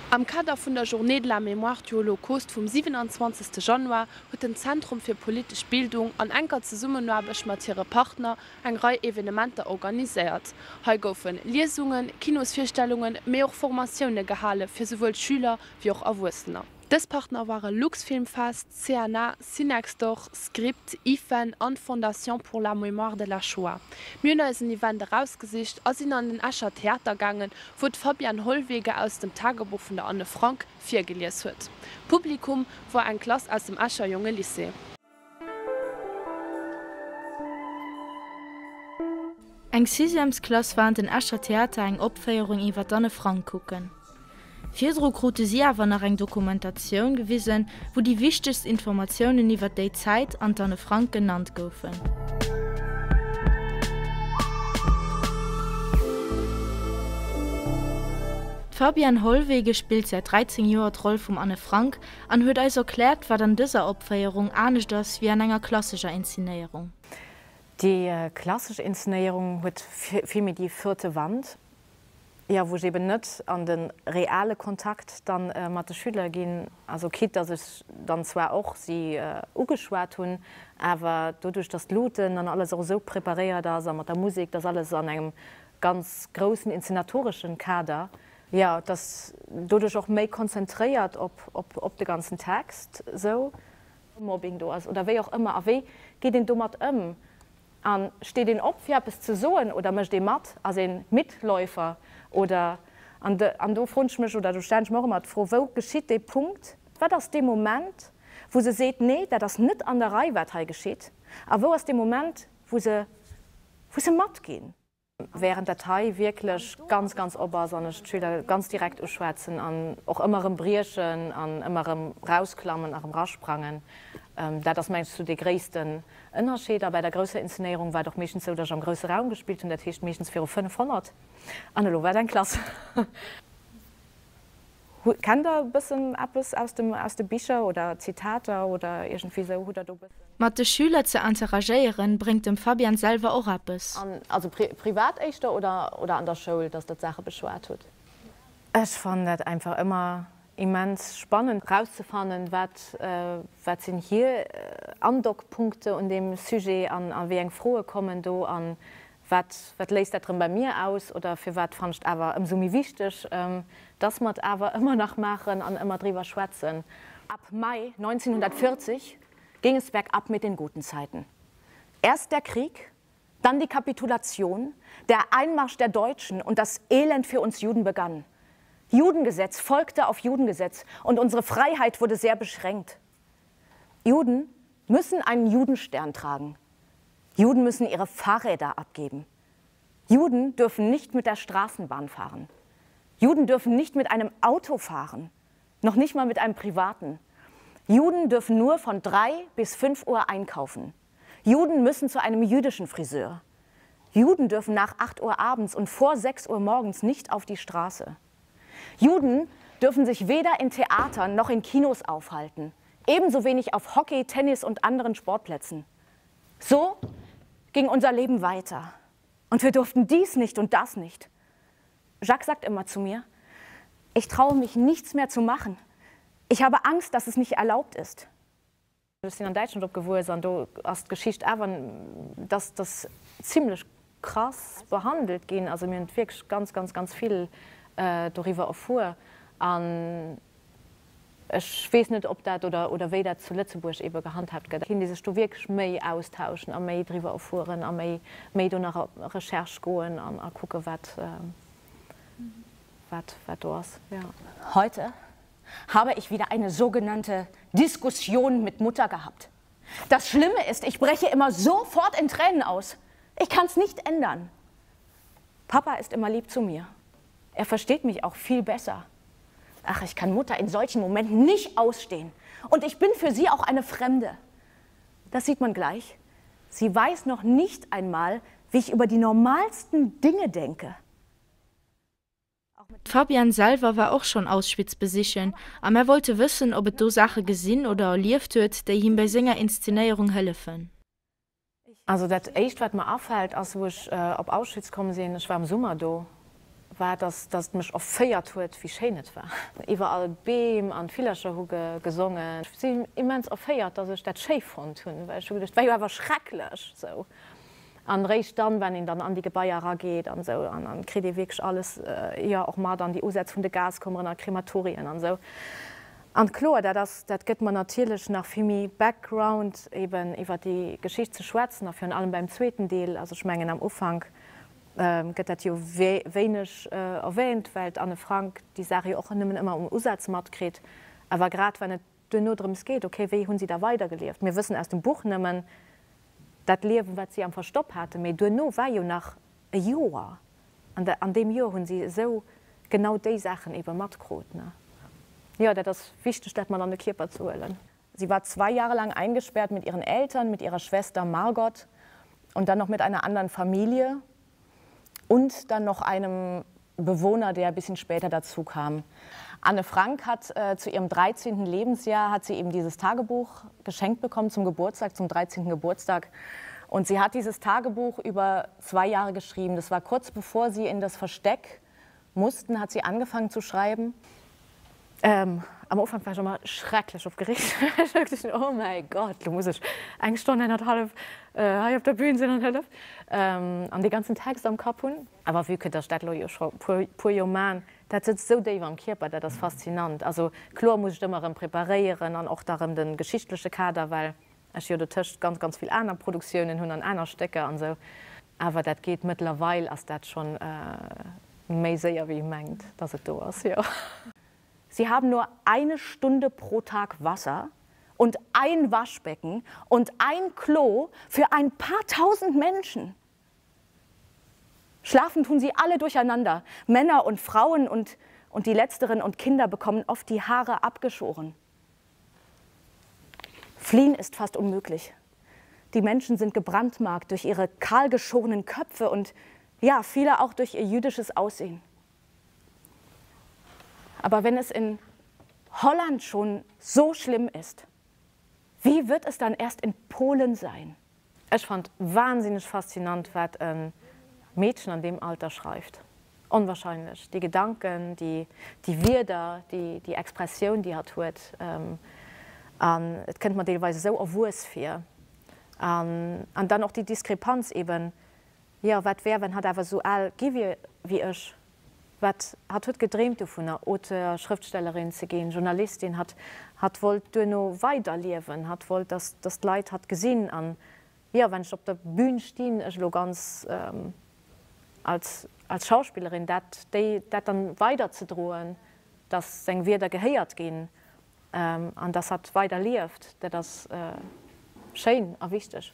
Am Kader vun der Journée de la Mémoire du Holocauste vum 27. Januar huet den Zentrum fir politesch Bildung an enker Zesummenaarbecht mat hire Partner eng Rei Evenementer organiséiert. Hei goufen Liesungen, Kinosvirstellungen, mee och Formatioune gehale fir souwuel Schüler wéi och Erwuessener. Dës Partner ware Luxfilmfest, CNA, Cinextdoor, Script, IFEN an d'Fondation pour la mémoire de la Shoah. Mir hunn eis en Event erausgesicht a sinn an den Escher Theater gaangen, wou d'Fabienne Hollwege aus dem Tagebuch vun der Anne Frank virgelies huet. Publikum wor eng Klass aus dem Escher Jongelycée. Eng Sixièmesklass war an den Escher Theater eng Opféierung iwwer d'Anne Frank kucken. Virdru krute si awer nach eng Dokumentatioun gewisen, wou déi wichtegst Informatiounen iwwer déi Zäit an d'Anne Frank genannt goufen. D'Fabienne Hollwege spillt säit 13 Joer d'Roll vum Anne Frank an huet eis erkläert, wat an dëser Opféierung anescht ass wéi an enger klassescher Inszenéierung. Déi klassesch Inszenéierung huet vill méi déi vierte Wand, jo, wou ech eben net an de reale Kontakt dann mat de Schüler ginn. Also quitte dass ech dann zwar och si ugeschwat hunn, awer doduerch dass d'Luuten an alles och esou preparéiert ass a mat der Musek, dass alles an engem ganz groussen inszenatoreschen Kader, jo, dass doduerch och méi konzentréiert op de ganzen Text esou. Mobbing do ass oder wéi och ëmmer a wéi geet een domat ëm a steet een op fir eppes ze soen oder mécht ee mat, ass ee Mitläufer oder an an do froen ech mech oder do stellen ech mer och ëmmer d'Fro, wou geschitt dee Punkt, wat ass dee Moment wou se seet, nee dat ass net an der Rei wat hei geschitt a wou ass dee Moment wou se wou se matginn. Während dat hei wierklech ganz, ganz op ass an ech d'Schüler ganz direkt uschwätzen an och ëmmer erëm briechen an ëmmer erëm rausklammen a erëm rasprangen. Dat ass mengen ech sou dee gréissten Ënnerscheed. A bäi der grousser Inszenéierung war et och meeschtens sou, datt ech am grousse Raum gespillt hunn, dat heescht meeschtens viru 500 an elo war et eng Klass. Kennt der e bëssen eppes aus dem, aus de Bicher oder Zitater oder iergendwéi sou? Hutt der do e bëssen. Mat de Schüler ze interagéieren, bréngt dem Fabian selwer och eppes. An also privat éischter oder, oder an der Schoul, dass der d'Saache beschwat hutt? Ech fannen dat einfach ëmmer immens spannend rauszefannen, wat, wat sinn hir Andockpunkte un deem Sujet an a wéi eng Froe kommen do an Wat, wat léist dat rëm bei mir aus oder firwat fannen ech et awer ëmsou méi wichteg, dass mer et awer ëmmer nach maachen an ëmmer driwwer schwätzen? Ab Mai 1940 ging es bergab mit den guten Zeiten. Erst der Krieg, dann die Kapitulation, der Einmarsch der Deutschen und das Elend für uns Juden begann. Judengesetz folgte auf Judengesetz und unsere Freiheit wurde sehr beschränkt. Juden müssen einen Judenstern tragen. Juden müssen ihre Fahrräder abgeben. Juden dürfen nicht mit der Straßenbahn fahren. Juden dürfen nicht mit einem Auto fahren, noch nicht mal mit einem privaten. Juden dürfen nur von 3 bis 5 Uhr einkaufen. Juden müssen zu einem jüdischen Friseur. Juden dürfen nach 8 Uhr abends und vor 6 Uhr morgens nicht auf die Straße. Juden dürfen sich weder in Theatern noch in Kinos aufhalten, ebenso wenig auf Hockey, Tennis und anderen Sportplätzen. So ging unser Leben weiter. Und wir durften dies nicht und das nicht. Jacques sagt immer zu mir: „Ich traue mich nichts mehr zu machen. Ich habe Angst, dass es nicht erlaubt ist. Ech sinn an Däitschland opgewuess an do ass d'Geschicht awer, dass dass zimlech krass behandelt ginn. Also mir hunn wierklech ganz, ganz, ganz vill doriwwer erfuer an ech weess net, ob dat oder oder wéi dat zu Lëtzebuerg eebe gehandhaabt gëtt. Kéint ee sech do wierklech méi austauschen a méi driwwer erfueren a méi méi do nach a Recherche goen an a kucke wat wat wat do ass, jo. Heute habe ich wieder eine sogenannte Diskussion mit Mutter gehabt. Das Schlimme ist, ich breche immer sofort in Tränen aus. Ich kann es nicht ändern. Papa ist immer lieb zu mir. Er versteht mich auch viel besser. Ach, ich kann Mutter in solchen Momenten nicht ausstehen. Und ich bin für sie auch eine Fremde. Das sieht man gleich. Sie weiß noch nicht einmal, wie ich über die normalsten Dinge denke. D'Fabienne selwer war och schonn Auschwitz besichen a mär wollte wëssen, ob et do Saache gesinn oder erlieft huet, déi him bei senger Inszenéierung hëllefen. Also dat éischt wat mer afält ass wou ech op Auschwitz komm sinn, ech war am Summer do. war, dass dass et mech erféiert huet, wéi schéin et war. Iwwerall Beem an d'Villercher hu gesongen. Ech sinn immens erféiert, dass ech dat schéi fonnt hunn, well ech hu geduecht, et war jo awer schrecklech esou. An eréischt dann, wann een dann an déi Gebaier erageet an esou, an dann kritt ee wierklech alles, jo, och mat an déi Usätz vun de Gaskummeren a Krematorien an esou. An kloer, dat ass, dat gëtt mer natierlech nach vill méi Background eben iwwer déi Geschicht ze schwätzen a virun allem beim zweeten Deel. Also ech mengen am Ufank gëtt dat jo wéineg erwähnt, well d'Anne Frank déi Saach jo och nëmmen ëmmer um Usaz matkritt. Awer grad wann et duerno drëms geet, okay, wéi hunn si da weidergelieft? Mir wëssen aus dem Buch nëmmen dat Liewen, wat si am Verstopp haten, mee duerno war jo nach e Joer. An an deem Joer hunn si esou genau déi Saachen ebe matkrut, ne? Jo, dat ass wichteg, dat mat an de Kierper ze huelen. Sie war zwei Jahre lang eingesperrt mit ihren Eltern, mit ihrer Schwester Margot und dann noch mit einer anderen Familie und dann noch einem Bewohner, der ein bisschen später dazu kam. Anne Frank hat äh, zu ihrem 13. Lebensjahr hat sie eben dieses Tagebuch geschenkt bekommen zum Geburtstag, zum 13. Geburtstag. Und sie hat dieses Tagebuch über zwei Jahre geschrieben. Das war kurz bevor sie in das Versteck mussten, hat sie angefangen zu schreiben. Ähm, am Ufank war ech ëmmer schrecklech opgereegt. Ech war wierklech oh mäi Gott, lo muss ech eng Stonn, ennerthallef hei op der Bühn sinn an hëllef an dee ganzen Text am Kapp hunn. Awer vue que dass ech dat elo jo scho puer puer Joer man, dat sëtzt esou déif am Kierper, dat ass faszinant. Also kloer muss ech et ëmmer erëm preparéieren an och da erëm de geschichtleche Kader, well ech jo dotëscht ganz, ganz vill aner Produktiounen hunn an aner Stécker an esou. Awer dat geet, mëttlerweil ass dat schonn méi séier wéi ee mengt, dass et do ass, jo. Sie haben nur eine Stunde pro Tag Wasser und ein Waschbecken und ein Klo für ein paar tausend Menschen. Schlafen tun sie alle durcheinander. Männer und Frauen und, und die letzteren und Kinder bekommen oft die Haare abgeschoren. Fliehen ist fast unmöglich. Die Menschen sind gebrandmarkt durch ihre kahlgeschorenen Köpfe und ja, viele auch durch ihr jüdisches Aussehen. Aber wenn es in Holland schon so schlimm ist, wie wird es dann erst in Polen sein? Ech fand wahnsinneg faszinant wat e Meedchen an deem Alter schreift. Onwahrscheinlech, déi Gedanken, déi Wierder, déi Expressioun déi hatt huet. An et kënnt mer deelweis esou erwuess vir. An dann och déi Diskrepanz eben, jo wat wär wann hatt awer esou al gi wier wéi ech? Wat hatt huet gedreemt dovunner, Auteur, Schrëftstellerin ze ginn, Journalistin. Hatt, hatt wollt duerno weiderliewen, hatt wollt, dass, dass d'Leit hatt gesinn. An jo, wann ech op der Bühn stinn, ech elo ganz als, als Schauspillerin, dat, déi, dat dann weiderzedroen, dass seng Wierder gehéiert ginn an dass hatt weider lieft, dat ass schéin a wichteg.